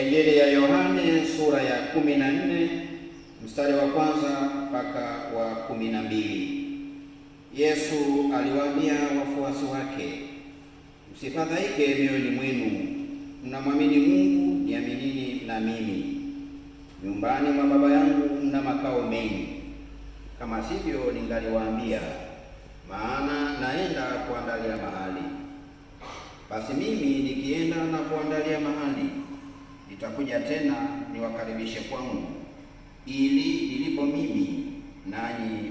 Injili ya Yohane sura ya 14 mstari wa kwanza mpaka wa 12. Yesu aliwaambia wafuasi wake, msifadhaike mioyoni mwenu, mnamwamini Mungu, niaminini na mimi. Nyumbani mwa Baba yangu mna makao mengi, kama sivyo ningaliwaambia, maana naenda kuandalia mahali. Basi mimi nikienda na kuandalia mahali, nitakuja tena niwakaribishe kwangu, ili nilipo mimi nanyi.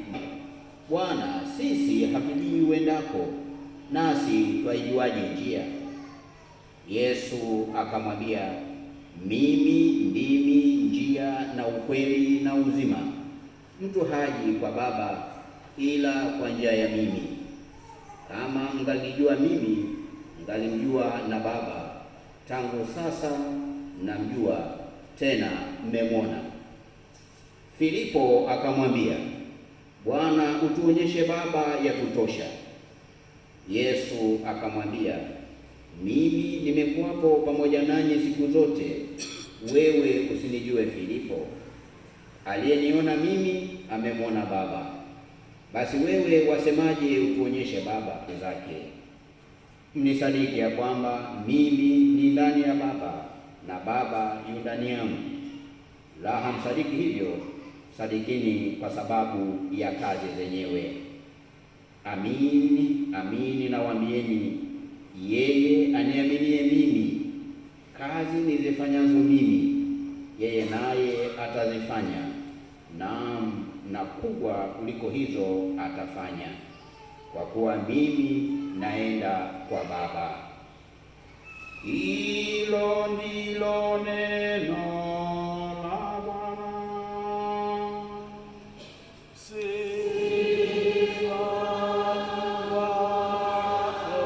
Bwana, sisi hatujui uendako, nasi twaijuaje njia? Yesu akamwambia, mimi ndimi njia na ukweli na uzima. Mtu haji kwa Baba ila kwa njia ya mimi. Kama mngalijua mimi, mngalimjua na Baba. Tangu sasa mnamjua, tena mmemwona. Filipo akamwambia, Bwana, utuonyeshe Baba, yatutosha. Yesu akamwambia, mimi nimekuwapo pamoja nanyi siku zote, wewe usinijue Filipo? Aliyeniona mimi amemwona Baba. Basi wewe wasemaje, utuonyeshe Baba? Zake mnisadiki ya kwamba mimi ni ndani ya Baba na Baba yu ndani yangu. La hamsadiki hivyo, sadikini kwa sababu ya kazi zenyewe. Amini, amini nawaambieni, yeye aniaminie mimi, kazi nizifanyazo mimi, yeye naye atazifanya, naam, na kubwa kuliko hizo atafanya, kwa kuwa mimi naenda kwa Baba. Hilo ndilo neno la Bwana. Sifa kwako,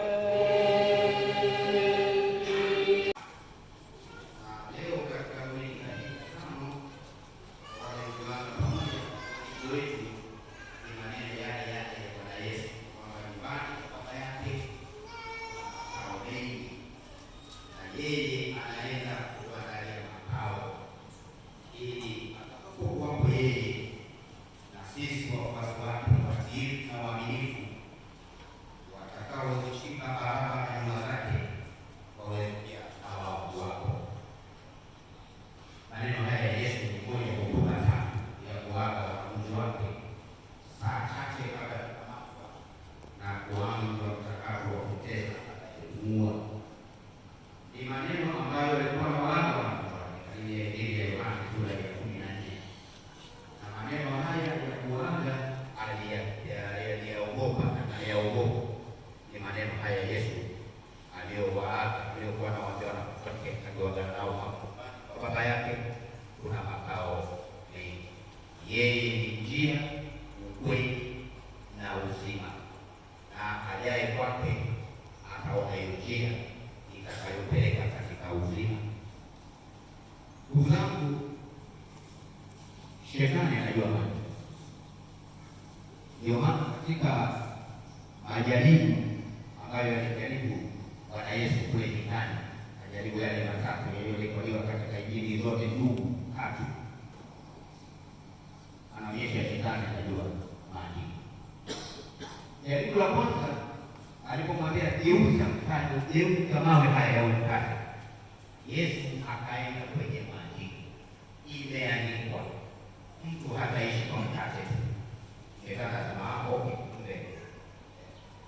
ee Leo katika Dominika hii ya tano wanayotuaga pamoja wetu ni maneno yale yale ya Bwana Yesu kwamba nyumbani kwa Baba yake kuna makao mengi, na yeye anaenda kuandalia makao ili atakapokuwapo yeye na sisi wafuasi wake watiifu na waaminifu watakaozishika baraka na nyua zake waweze pia na wao kuwapo. Maneno haya ya Yesu ni moja ya huduma tatu ya kuaga wanafunzi wake saa chache kabla ya kukamatwa na kuanza mchakato wa kumtesa atakayemuua. Ni maneno ambayo alikuwa anawaaga wanafunzi wake katika Injili ya Yohana sura ya 14, na maneno haya ya kuaga aliyaogopa na aliyaogopa. Ni maneno haya Yesu aliyowaaga, aliyokuwa anawaambia wanafunzi wake akiwaagana nao hapo kwa Baba yake kuna makao mengi. Yeye ni njia, ukweli na uzima, na ajaye kwake ataona hiyo njia itakayopeleka katika uzima. Ndugu zangu, shetani anajua mambo. Ndio maana katika majaribu ambayo yalijaribu Bwana Yesu kule nyikani, majaribu yale matatu yaliyorekodiwa katika Injili zote ndugu tatu, anaonyesha shetani anajua maandiko. Jaribu la kwanza alipomwambia geuza mkate, geuza mawe haya yawe mkate, Yesu akaenda kwenye maandiko, imeandikwa, mtu hataishi kwa mkate tu. Shetani akasema ah, okay, kumbe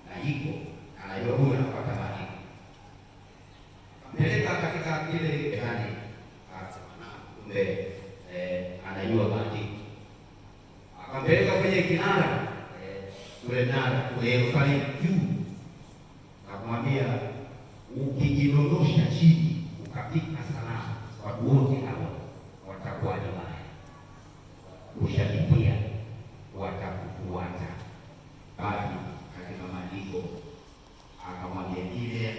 na iko anajua huyu anafuata maandiko. Akampeleka katika ile yani, akasema na kumbe anajua maandiko. Akampeleka kwenye kinara kule nara kule Yerusalemu juu, akamwambia ukijidondosha chini ukapika salamu, watu wote hawa watakuwa nyuma kushabikia, watakufuata. Basi katika maandiko akamwambia ile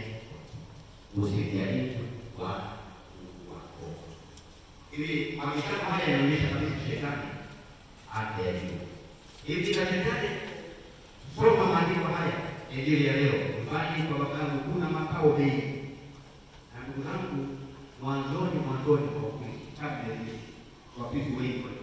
usijaribu Bwana Mungu wako. Hivi mabishano haya yanaonyesha kabisa shetani anajaribu hivi, na shetani soma maandiko haya, Injili ya leo, nyumbani kwa Baba yangu kuna makao mengi. Na ndugu zangu, Mwanzoni mwanzoni mwa Ukristo, kabla ya Yesu, Wakristo wengi walikuwa